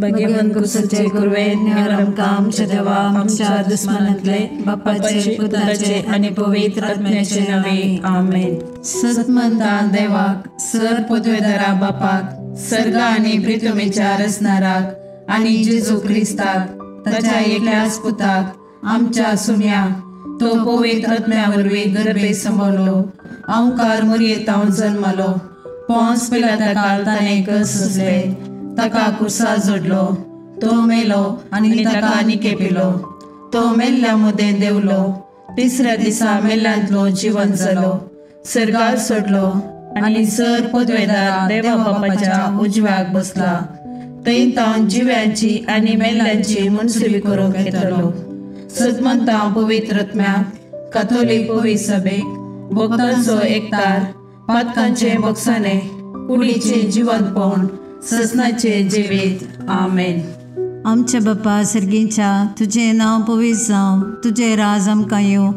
भगवंत कुसाचे कुरवे निवार आमकां आमच्या देवा आमच्या दुस्मानांतले बापाचे पुताचे आनी पवित्र आत्म्याचे नावे आमेन। सतमंता देवाक सर पदवेदारा बापाक सर्गा आनी प्रितमेच्या रचणाराक आनी जेजू क्रिस्ताक ताच्या एकल्याच पुताक आमच्या सुम्या तो पवित्र आत्म्या वरवीं गर्भे सांबाळलो अंकार मुरयेतावन जन्मलो पोंस पिलाता काल ताणें कस सोंसले ताका कुर्सा जोडलो तो मेलो आनी ताका निकेपिलो तो मेल्ल्या मदें देंवलो तिसऱ्या दिसा मेल्ल्यांतलो जिवन जालो सर्गार सोडलो आनी सर पदवेदार देवा बापाच्या उजव्याक बसला थंय तावन जिव्यांची आनी मेल्ल्यांची मनसुबी करूंक येतलो। सदमंता पवित्र आत्म्याक काथोलीक पवित्र सभेक भक्तांचो एकतार पातकांचे बक्षाने कुडीचे जिवंतपण ससनाचे जिवीत आमेन। आमच्या बापा सर्गीच्या तुजें नांव पवित्र जावं, तुजें राज आमकां येवं,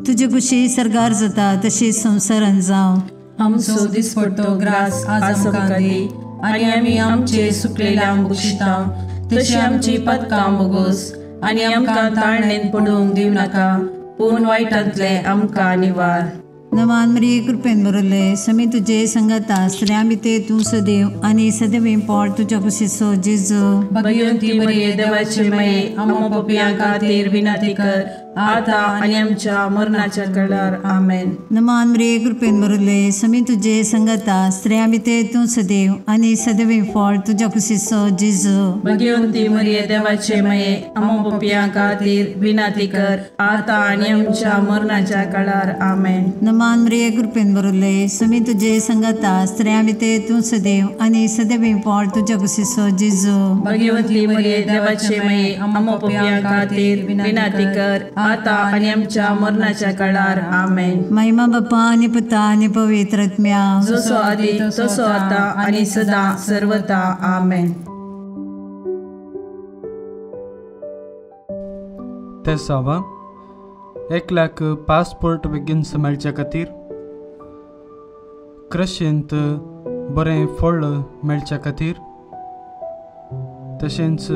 तुजे कुशी सर्गार जाता तशी संवसारान जावं। आमचो दिसपडतो ग्रास आज आमकां दी आनी आमी आमचे सुकलेल्या बक्षिता तशी आमची पातकां बोगोस आनी आमकां ताळणेन पडूंक दिवं नाका पूण वायटांतले आमकां निवार। नमान मरिये कृपेन भरले समी तुजे संगता स्त्रियां भितर तूं सदैव आनी सदैव पोट तुज्या कुशीचो जेजू। भगवंती मरिये देवाचे माये आम्हा पापयां खातीर विनंती कर आता आनी आमच्या मरणाच्या वेळार आमेन। नमान मरिये कृपेन भरले समी तुजे संगता स्त्रियां भितर तूं सदैव आनी सदैव पोट तुज्या कुशीचो जेजू। भगवंती मरिये देवाचे माये आम्हा पापयां खातीर विनंती कर आता आनी आमच्या मरणाच्या वेळार आमेन। नमान मरिये कृपेन भरले समी तुजे संगता स्त्रियां भितर तूं सदैव आनी सदैव पोट तुज्या कुशीचो जेजू। भगवंती मरिये देवाचे माये आम्हा पापयां खातीर विनंती कर आता आनी आमच्या मरणाच्या काळार आमेन। महिमा बापा आनी पुता आनी पवित्र आत्म्या जसो आदी तसो आता आनी सदा सर्वता आमेन। तेसावा एकल्याक पासपोर्ट बेगीन मेळच्या खातीर कृशींत बरें फळ मेळच्या खातीर तशेंच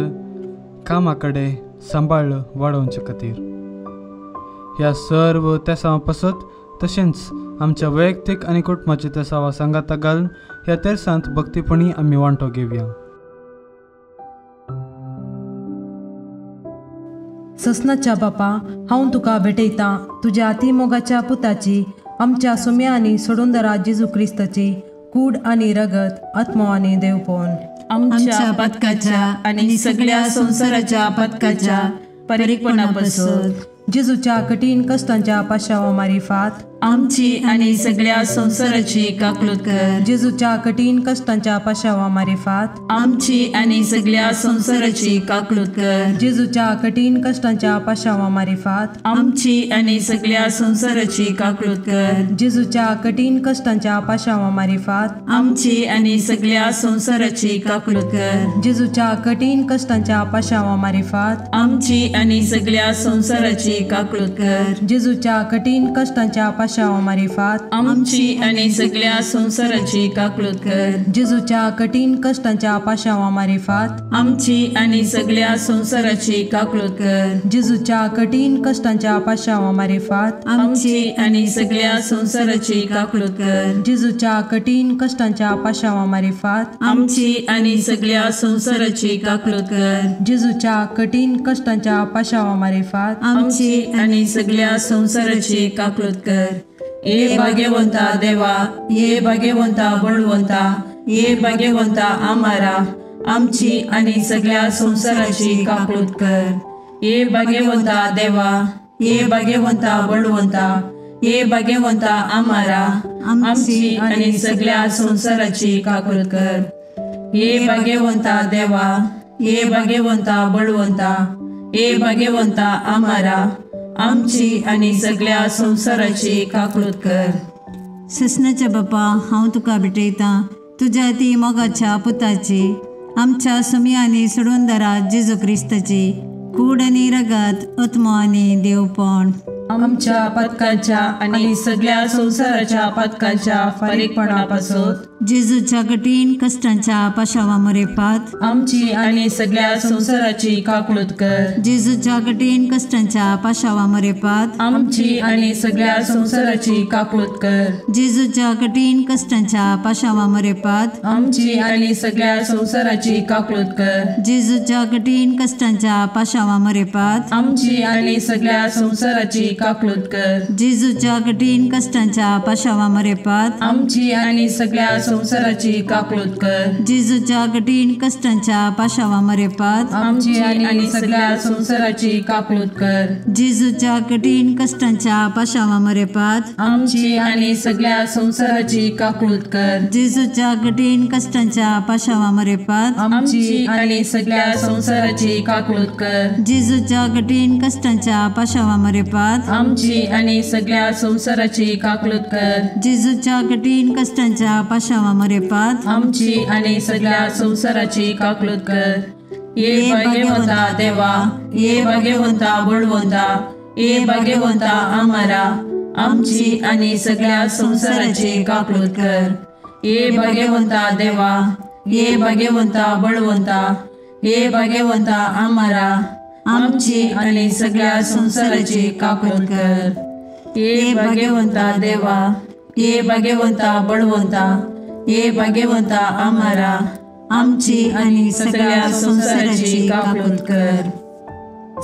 कामा कडेन सांबाळ वाडोवचे खातीर ह्या सर्व तेसांवा पासत तशेंच आमच्या वैयक्तीक आनी कुटुंबाच्या तेसांवा सांगाता घालून ह्या तेरसांत भक्तीपणी आमी वांटो घेवया। ससनाच्या बापा हांव तुका भेटयतां तुज्या अतिमोगाच्या पुताची आमच्या सुम्या आनी सोडूनदारा जेजू क्रिस्ताची कूड आनी रगत आत्मो आनी देवपण आमच्या पथकाच्या आनी सगळ्या संवसाराच्या पथकाच्या परीकपणा पासून जेजूच्या कठीण कष्टांच्या पाशावा मारिफात आमची आनी सगळ्या संवसाराची काकलूत कर। जेजूच्या कठीण कष्टांच्या पाशावा मारिफात आमची आनी सगळ्या संवसाराची काकलूत कर। जेजूच्या कठीण कष्टांच्या पाशावा मारिफात आमची आनी सगळ्या संवसाराची काकलूत कर। जेजूच्या कठीण कष्टांच्या पाशावा मारिफात आमची आनी सगळ्या संवसाराची काकलूत कर। जेजूच्या कठीण कष्टांच्या पाशावा मारिफात आमची आनी सगळ्या संवसाराची काकलूत कर। जेजूच्या कठीण कष्टांच्या पाशावा मारिफात आमची आनी सगळ्या संवसाराची काकलूत कर। जेजूच्या कठीण कष्टांच्या पाशावा मारिफात आमची आनी सगळ्या संवसाराची काकलूत कर। जेजूच्या कठीण कष्टांच्या पाशावा मारिफात आमची आनी सगळ्या संवसाराची काकलूत कर। जेजूच्या कठीण कष्टांच्या पाशावा मारिफात आमची आनी सगळ्या संवसाराची काकलूत कर। जेजूच्या कठीण कष्टांच्या पाशावा मारिफात आमची आनी सगळ्या संवसाराची काकलूत कर। ये भाग्यवंता देवा, ये भाग्यवंता बळवंता, ये भाग्यवंता आमारा आमची आनी सगळ्या संवसाराची काकलूत कर। ये भाग्यवंता देवा, ये भाग्यवंता बळवंता, ये भाग्यवंता आमारा आमची आनी सगळ्या संवसाराची काकलूत कर। ये भाग्यवंता देवा, ये भाग्यवंता बळवंता, ये भाग्यवंता आमारा आमची आनी सगळ्या संवसाराची काकलूत कर। ससनाच्या बापा हांव तुका भेटयतां तुज्या ती मोगाच्या पुताची आमच्या सुमी आनी सोडूनदारा जेजू क्रिस्ताची कूड आनी रगत आत्मो आनी देवपण आमच्या पथकाच्या आनी सगळ्या संवसाराच्या पथकाच्या फारीकपणा पासून जेजूच्या कठीण कश्टांच्या पाशावा मरेपात आमची आनी सगळ्या संवसाराची काकळूत कर। जेजूच्या कठीण कश्टांच्या पाशावा मरेपात आमची आनी सगळ्या संवसाराची काकळूत कर। जेजूच्या कठीण कश्टांच्या पाशावा मरेपात आमची आनी सगळ्या संवसाराची काकळूत कर। जेजूच्या कठीण कश्टांच्या पाशावा मरेपात आमची आनी सगळ्या संवसाराची काकळूत कर। जेजूच्या कठीण कश्टांच्या पाशावा मरेपात आमची आनी सगळ्या संवसाराची काकळूत कर। जेजूच्या कठीण कश्टांच्या पाशावा मरेपात आमची आनी सगळ्या संवसाराची काकळूत कर। जेजूच्या कठीण कश्टांच्या पाशावा मरेपात आमची आनी सगळ्या संवसाराची काकळूत कर। जेजूच्या कठीण कश्टांच्या पाशावा मरेपात आमची आनी सगळ्या संवसाराची काकळूत कर। जेजूच्या कठीण कश्टांच्या पाशावा मरेपात आमची आनी सगळ्या संवसाराची काकळूत कर। जेजूच्या कठीण कश्टांच्या पाशावा मरेपात आमची आनी सगळ्या संवसाराची काकळूत कर। ये भाग्यवंता देवा, ये भाग्यवंता बळवंता, ये भाग्यवंता आमारा, आमची आनी सगळ्या संवसाराची काकळूत कर। ये भाग्यवंता देवा, ये भाग्यवंता बळवंता, ये भाग्यवंता आमारा, आमची आनी सगळ्या संवसाराची काकळूत कर। ये भाग्यवंता देवा, ये भाग्यवंता बळवंता, ये भाग्यवंता आमारा, आमची आनी सगळ्या संवसाराची काकळूत कर।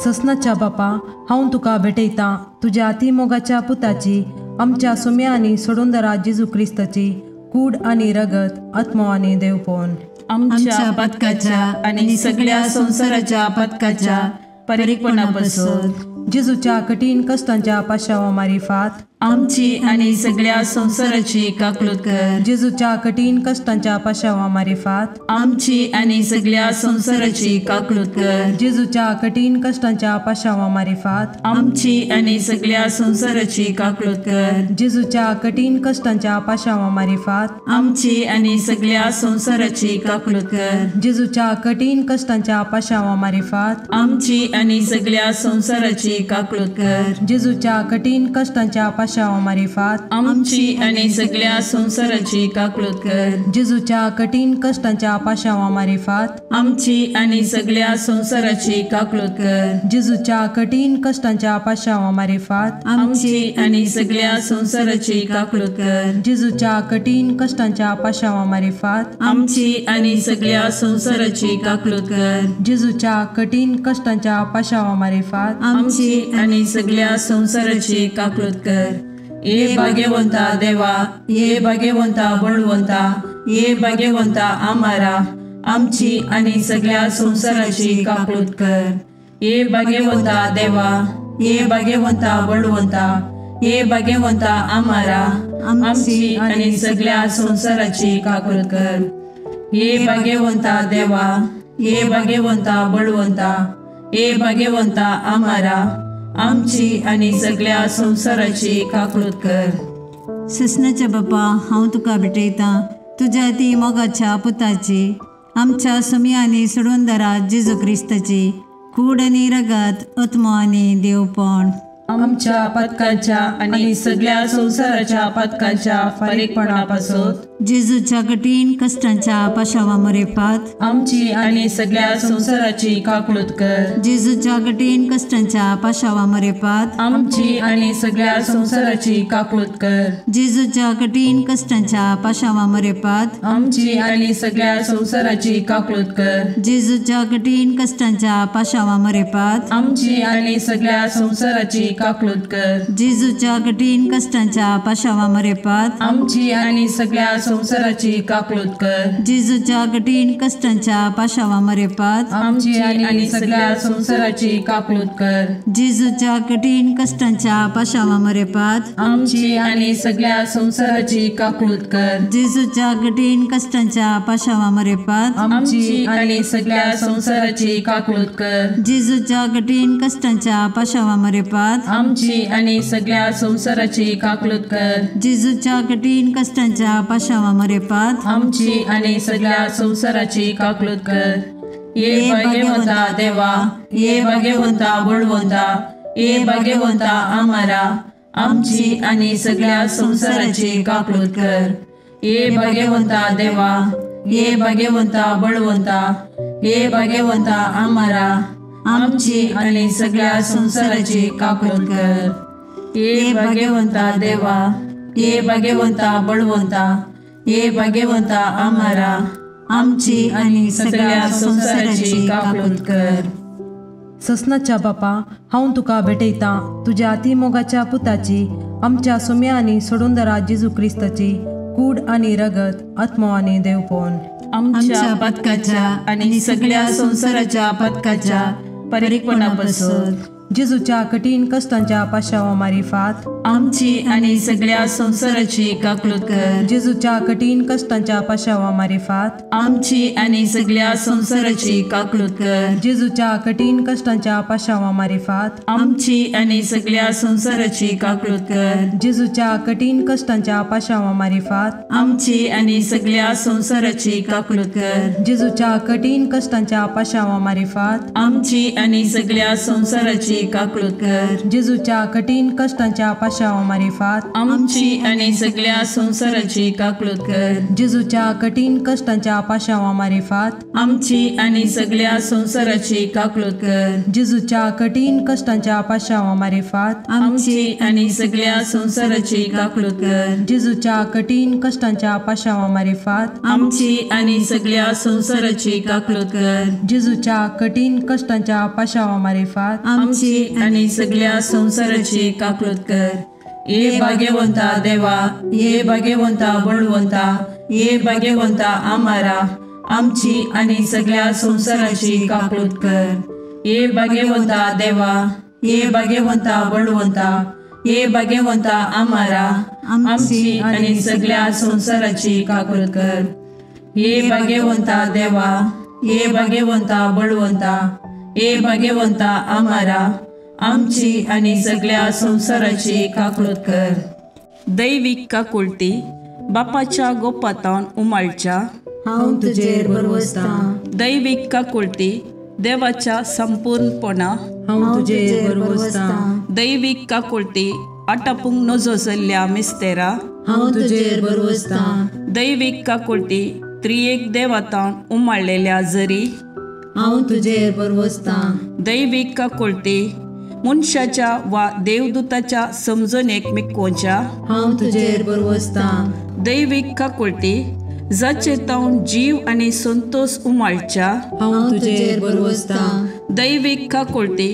ससनाच्या बापा, हांव तुका भेटयतां तुज्या अतिमोगाच्या पुताची, आमच्या सुम्या आनी सोडूनदारा जेजू क्रिस्ताची कूड आनी रगत, आत्मो आनी देवपण आमच्या पथकाच्या आनी सगळ्या संवसाराच्या पथकाच्या परिपणापासून जेजूच्या कठीण कश्टांच्या पाशावा मारिफात आमची आनी सगळ्या संवसाराची काकळूत कर। जेजूच्या कठीण कश्टांच्या पाशावा मारिफात आमची आनी सगळ्या संवसाराची काकळूत कर। जेजूच्या कठीण कश्टांच्या पाशावा मारिफात आमची आनी सगळ्या संवसाराची काकळूत कर। जेजूच्या कठीण कश्टांच्या पाशावा मारिफात आमची आनी सगळ्या संवसाराची काकळूत कर। जेजूच्या कठीण कश्टांच्या पाशावा मारिफात आमची आनी सगळ्या संवसाराची काकळूत कर। जेजूच्या कठीण कश्टांच्या पाशावा मारिफात आमची आनी सगळ्या संवसाराची काकळूत कर। जेजूच्या कठीण कश्टांच्या पाशावा मारिफात आमची आनी सगळ्या संवसाराची काकळूत कर। जेजूच्या कठीण कश्टांच्या पाशावा मारिफात आमची आनी सगळ्या संवसाराची काकळूत कर। जेजूच्या कठीण कश्टांच्या पाशावा मारिफात आमची आनी सगळ्या संवसाराची काकळूत कर। जेजूच्या कठीण कश्टांच्या पाशावा मारिफात आमची आनी सगळ्या संवसाराची काकळूत कर। ये भाग्यवंता देवा, ये भाग्यवंता बळवंता, ये भाग्यवंता आमारा, आमची आनी सगळ्या संवसाराची काकळूत कर। ये भाग्यवंता देवा, ये भाग्यवंता बळवंता, ये भाग्यवंता आमारा, आमची आनी सगळ्या संवसाराची काकळूत कर। ये भाग्यवंता देवा, ये भाग्यवंता बळवंता, ये भाग्यवंता आमारा, आमची आनी सगळ्या संवसाराची काकळूत कर। ससनाच्या बापा, हांव तुका भेटयतां तुज्या ती मोगाच्या पुताची, आमच्या सुम्या आनी सोडूनदारा जेजू क्रिस्ताची कूड आनी रगत, आत्मो आनी देवपण आमच्या पथकाच्या आनी सगळ्या संवसाराच्या पथकाच्या फारीकपणापासून जेजूच्या कठीण कश्टांच्या पाशावा मरेपात आमची आनी सगळ्या संवसाराची काकळूत कर। जेजूच्या कठीण कश्टांच्या पाशावा मरेपात आमची आनी सगळ्या संवसाराची काकळूत कर। जेजूच्या कठीण कश्टांच्या पाशावा मरेपात आमची आनी सगळ्या संवसाराची काकळूत कर। जेजूच्या कठीण कश्टांच्या पाशावा मरेपात आमची आनी सगळ्या संवसाराची काकळूत कर। जेजूच्या कठीण कश्टांच्या पाशावा मरेपात आमची आनी सगळ्या संवसाराची काकळूत कर। जेजूच्या कठीण कश्टांच्या पाशावा मरेपात आमची आनी सगळ्या संवसाराची काकळूत कर। जेजूच्या कठीण कश्टांच्या पाशावा मरेपात आमची आनी सगळ्या संवसाराची काकळूत कर। जेजूच्या कठीण कश्टांच्या पाशावा मरेपात आमची आनी सगळ्या संवसाराची काकळूत कर। जेजूच्या कठीण कश्टांच्या पाशावा मरेपात आमची आनी सगळ्या संवसाराची काकळूत कर। जेजूच्या कठीण कश्टांच्या पाशावा मरेपात आमची आनी सगळ्या संवसाराची काकळूत कर। ये भाग्यवंता देवा, ये भाग्यवंता बळवंता, ये भाग्यवंता आमारा, आमची आनी सगळ्या संवसाराची काकळूत कर। ये भाग्यवंता देवा, ये भाग्यवंता बळवंता, ये भाग्यवंता आमारा, आमची आनी सगळ्या संवसाराची काकूट कर। ये भाग्यवंता देवा, ये भाग्यवंता बळवंता, ये भाग्यवंता आमारा, आमची आनी सगळ्या संवसाराची काकूट कर। ससनाच्या बापा, हांव तुका भेटयतां तुज्या अतिमोगाच्या पुताची, आमच्या सुम्या आनी सोडूनदारा जेजू क्रिस्ताची कूड आनी रगत, आत्मो आनी देवपण आमच्या पथकाच्या आनी सगळ्या संवसाराच्या पथकाच्या परिपणापासून जेजूच्या कठीण कष्टांच्या पाशावा मारिफात आमची आनी सगळ्या संवसाराची काकूट कर। जेजूच्या कठीण कष्टांच्या पाशावा मारिफात आमची आनी सगळ्या संवसाराची काकूट कर। जेजूच्या कठीण कष्टांच्या पाशावा मारिफात आमची आनी सगळ्या संवसाराची काकूट कर। जेजूच्या कठीण कष्टांच्या पाशावा मारिफात आमची आनी सगळ्या संवसाराची काकूट कर। जेजूच्या कठीण कष्टांच्या पाशावा मारिफात आमची आनी सगळ्या संवसाराची काकूट कर। जेजूच्या कठीण कष्टांच्या पाशावा मारिफात आमची आनी सगळ्या संवसाराची काकूट कर। जेजूच्या कठीण कष्टांच्या पाशावा मारिफात आमची आनी सगळ्या संवसाराची काकूट कर। जेजूच्या कठीण कष्टांच्या पाशावा मारिफात आमची आनी सगळ्या संवसाराची काकूट कर। जेजूच्या कठीण कष्टांच्या पाशावा मारिफात आमची आनी सगळ्या संवसाराची काकूट कर। जेजूच्या कठीण कष्टांच्या पाशावा मारिफात आमची आनी सगळ्या संवसाराची काकूट कर। ये भाग्यवंता देवा, ये भाग्यवंता बळवंता, ये भाग्यवंता आमारा, आमची आनी सगळ्या संवसाराची काकूट कर। ये भाग्यवंता देवा, ये भाग्यवंता बळवंता, ये भाग्यवंता आमारा, आमची आनी सगळ्या संवसाराची काकूट कर। ये भाग्यवंता देवा, ये भाग्यवंता बळवंता, ये भाग्यवंता आमारा, आमची आनी सगळ्या संवसाराची काकूट कर। दैवीक काकुळटी बापाच्या गोपातावन उमाळच्या हांव तुजेर भरवसतां। दैवीक काकुळटी देवाच्या संपूर्णपणा हांव तुजेर भरवसतां। दैवीक काकुळटी आटापूंक नजो जाल्ल्या मिस्तेरा हांव तुजेर भरवसतां। दैवीक काकुळटी त्रियेक देवातावन उमाळलेल्या जरी हांव तुजेर भरवसतां। दैवीक काकुळटी मनशाच्या वा देवदूताच्या समजणेक मिकोवच्या हांव तुजेर भरवसतां। दैवीक काकुळटी जाचे तावन जीव आनी संतोष उमाळच्या हांव तुजेर भरवसतां। दैवीक काकुळटी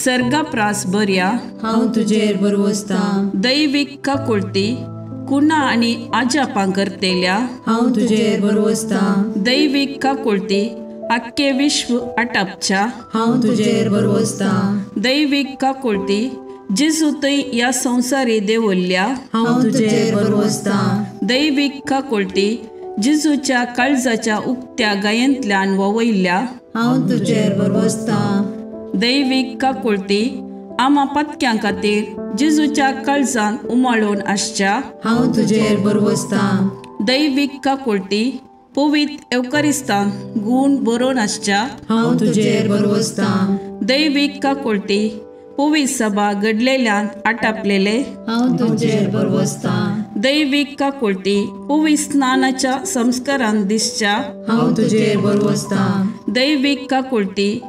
सर्गाप्रास बऱ्या हांव तुजेर भरवसतां। दैवीक काकुळटी कुणा आनी आजापां करतेल्या हांव तुजेर भरवसतां। दैवीक काकुळटी आख्खे विश्व आटापच्या हांव तुजेर भरवसतां। दैवीक काकुळटी जेजू थंय ह्या संवसारी देवल्ल्या हांव तुजेर भरवसतां। दैवीक काकुळटी जेजूच्या काळजाच्या उक्त्या गायेंतल्यान ववयल्ल्या हांव तुजेर भरवसतां। दैवीक काकुळटी आमा पत्क्यां खातीर जेजूच्या काळजान उमाळून आसच्या हांव तुजेर भरवसतां। दैवीक काकुळटी पवित्र एवकारिस्तान गूण बरोवन आसच्या हांव तुजेर भरवसतां। दैवीक काकुळटी पवित्र सभा घडलेल्यान आटापलेले हांव तुजेर भरवसतां। दैवीक काकुळटी पवित्र स्नानाच्या संस्कारान दिसच्या हांव तुजेर भरवसतां। दैवीक काकुळटी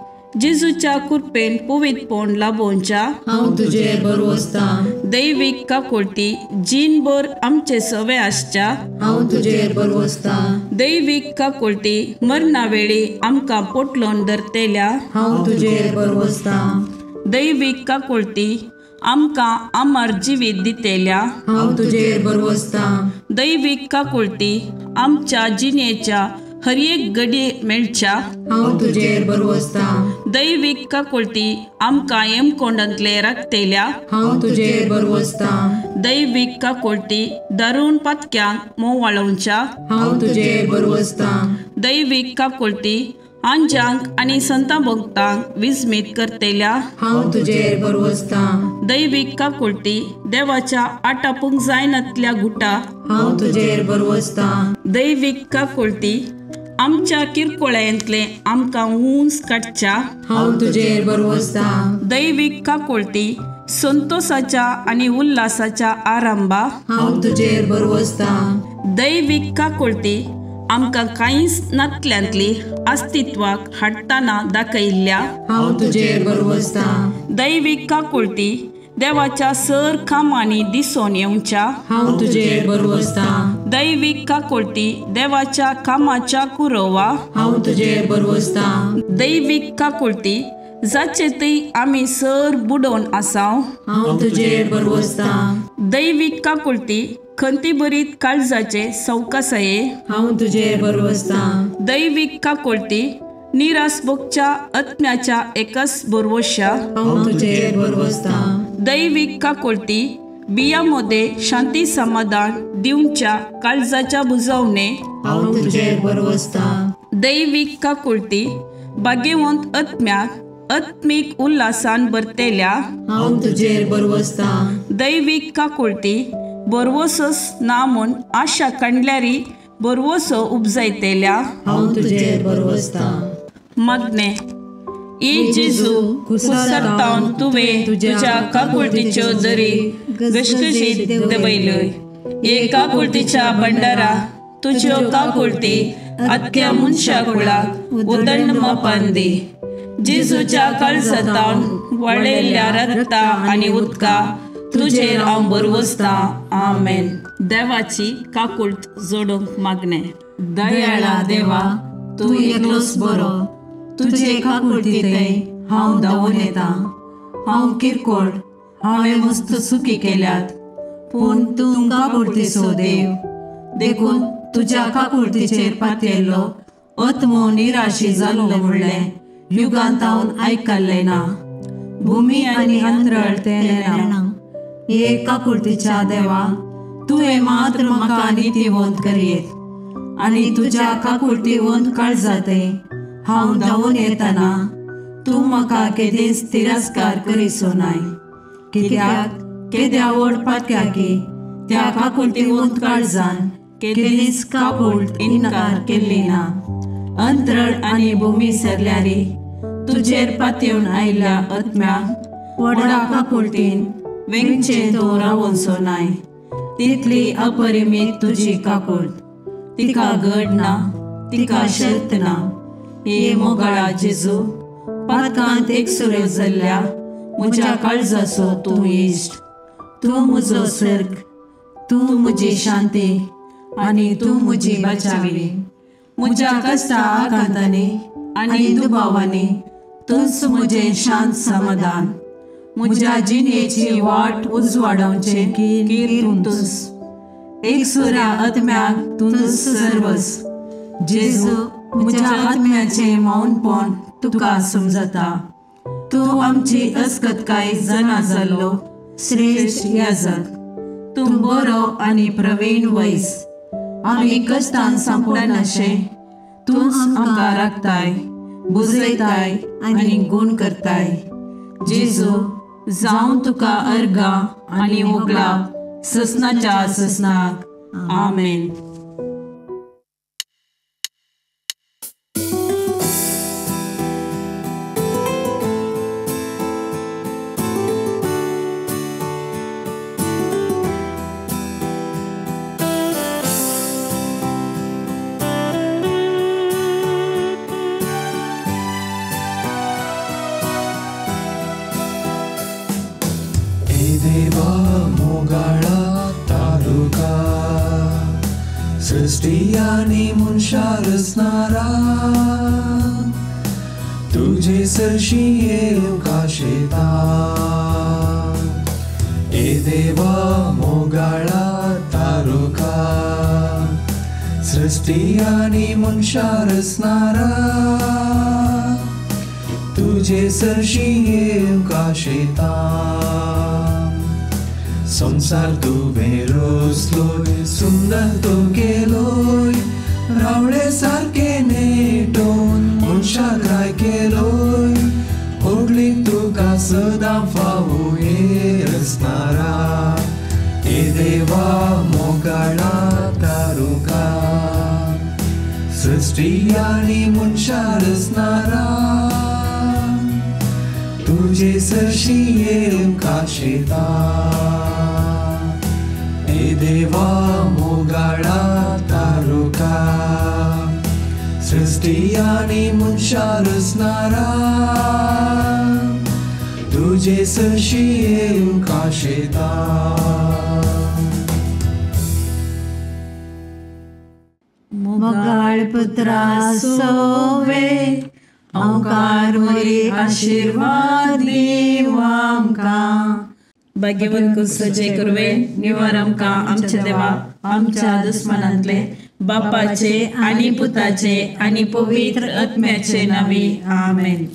जेजूच्या कृपेन पवित्रपण लाभोवच्या हांव तुजेर भरवसतां। दैवीक काकुळटी जीणभर आमचे सवे आसच्या हांव तुजेर भरवसतां। दैवीक काकुळटी मरणा वेळी आमकां पोटलोन धरतेल्या हांव तुजेर भरवसतां। दैवीक काकुळटी आमकां अमर जिवीत दितेल्या हांव तुजेर भरवसतां। दैवीक काकुळटी आमच्या जिणेच्या हर एक घडये मेळच्या हांव तुजेर भरवसतां। दैवीक काकुळटी आमकां हेमकोंडांतले राखतेल्या हांव तुजेर भरवसतां। दैवीक काकुळटी दारुण पातक्यांक मोवाळोवच्या हांव तुजेर भरवसतां। दैवीक काकुळटी आंजांक आनी संतां भक्तांक विस्मीत करतेल्या हांव तुजेर भरवसतां। दैवीक काकुळटी देवाच्या आटापूंक जायनातल्या गुटा हांव तुजेर भरवसतां। दैवीक काकुळटी आमच्या किरकोळ्यांतले आमकां उंच काडच्या हांव तुजेर भरवसतां। दैवीक काकुळटी संतोषाच्या आनी उल्हासाच्या आरंभा, हांव तुजेर भरवसतां। दैवीक काकुळती आमकां कांयच नातल्यांतली अस्तित्वाक हाडटना दाखयल्ल्या, हांव तुजेर भरवसतां। दैवीक काकुळती देवाच्या सर कामांनी दिसून येवच्या, हांव तुजेर भरवसतां। दैवीक काकुळती देवाच्या कामाच्या कुरवा, हांव तुजेर भरवसतां। दैवीक काकुळती जाचे थंय आमी सर बुडोवन आसाव, हांव तुजेर भरवसतां। दैवीक काकुळती खंतीभरीत काळजाचे सवकासाये, हांव तुजेर भरवसतां। दैवीक काकुळती निराश भोगच्या आत्म्याच्या एकच भरवश्या, हांव तुजेर भरवसतां। दैवीक काकुळती बिया मध्ये शांती समाधान दिवच्या काळजाच्या बुजवणे, हांव तुजेर भरवसतां। दैवीक काकुळती भाग्यवंत आत्म्याक आत्मीक उल्हासान भरतेल्या, हांव तुजेर भरवसतां। दैवीक काकुळती भरवसोच ना म्हूण आशा काडल्यारी भरवसो उपजायतेल्या, हांव तुजेर भरवसतां। मागणें। ए जेजू, कुसरतावन तुवें तुज्या काकुळतीच्यो दरी घसघशीत देंवयल्यो। हे काकुळतीच्या भंडारा तुज्यो काकुळती आख्या मनशा कुळाक उदंड मापान दी। जेजूच्या काळजांतावन वळयल्ल्या रक्ता आनी उदका तुजेर हांव भरवसतां। आमेन। देवाची काकुळट जोडूंक मागणें। दयाळा देवा, तूं एकलोच बरो, तुजे काकुळतींत हांव धांवून येतां। हांव किरकोळ, हांवें मस्त चुकी केल्यात, पूण तूं काकुळतीचो देव, देखून तुज्या काकुळतीचेर पातयेल्लो आत्मो निराशी जाल्लो म्हणलें युगांत हांव आयकल्लें ना। भुमी आनी अंतरळ तें नेणा। हे काकुळतीच्या देवा, तुवें मात्र म्हाका नितीवंत करयेत आनी तुज्या काकुळतीवंत काळजांत हांव धांवून येतना तूं म्हाका केदींच तिरस्कार करिसो नाय। कित्याक केद्या व्हड पातक्याकी त्या काकुळतीवंत काळजान केदींच काकुळट इन्कार केल्ली ना। अंतरळ आनी भूमी सरल्यारी तुजेर पातयेवन आयिल्ल्या आत्म्याक व्हडा काकुळतीन वेंगचें तूं रावोनसो नाय। तितली अपरिमीत तुजी काकुळट, तिका गड ना, तिका शर्त ना। हे मोगाळा जेजू, पातकांत एकसुरो जाल्ल्या म्हज्या काळजाचो तूं इश्ट, तूं म्हजो सर्ग, तूं म्हजी शांती आनी तूं म्हजी बचावी। म्हज्या कश्टा आकांतांनी आनी दुबावांनी तूंच म्हजें शांत समाधान। म्हज्या जिणेची वाट उजवाडावचें कीर तूंच, एकसुऱ्या आत्म्याक तूंच सर्वस। जेजू, म्हज्या आत्म्याचें मौनपण तुका समजता। तूं आमची अस्कतकाय जाणा जाल्लो श्रेश्ठ याजक, तूं बरो आनी प्रवीण वैस। आमी कश्टान सांपडनाशें तूंच आमकां राखताय, बुजयताय आनी गूण करताय। जेजू, जावं तुका अर्गां आनी होगळाप ससनाच्या ससनाक। आमेन। देवा मोगाळा तारुका, सृष्टी आनी मनशा रचणारा, तुजे सरशी येवंक आशेता। ए देवा मोगाळा तारुका, सृष्टी आनी मनशा रचणारा, तुजे सरशी येवंक आशेता। संसार तुवें रचलोय, सुंदर तूं केलोय, रावळे सारकें नेटोवन मनशाक राय केलोय। होगली तुका सदां फावो हे रचणारा, हे देवा मोगाळा तारुका, सृष्टी आनी मनशा रचणारा, तुजे तुजे सरशी येवंक आशेता. ए देवा मोगाळा तारुका, सृष्टी आनी मनशां रचणारा, तुजे सरशी येवंक आशेता. मोगाळ पुत्रा सोवे ओंकार मोरी आशिर्वाद दीव आमकां. भाग्यवंत कुसचे कुरवे निवार आमकां आमच्या देवा आमच्या दुस्मनांतले बापाचे आनी पुताचे आनी पवित्र आत्म्याचे नांवी आमेन.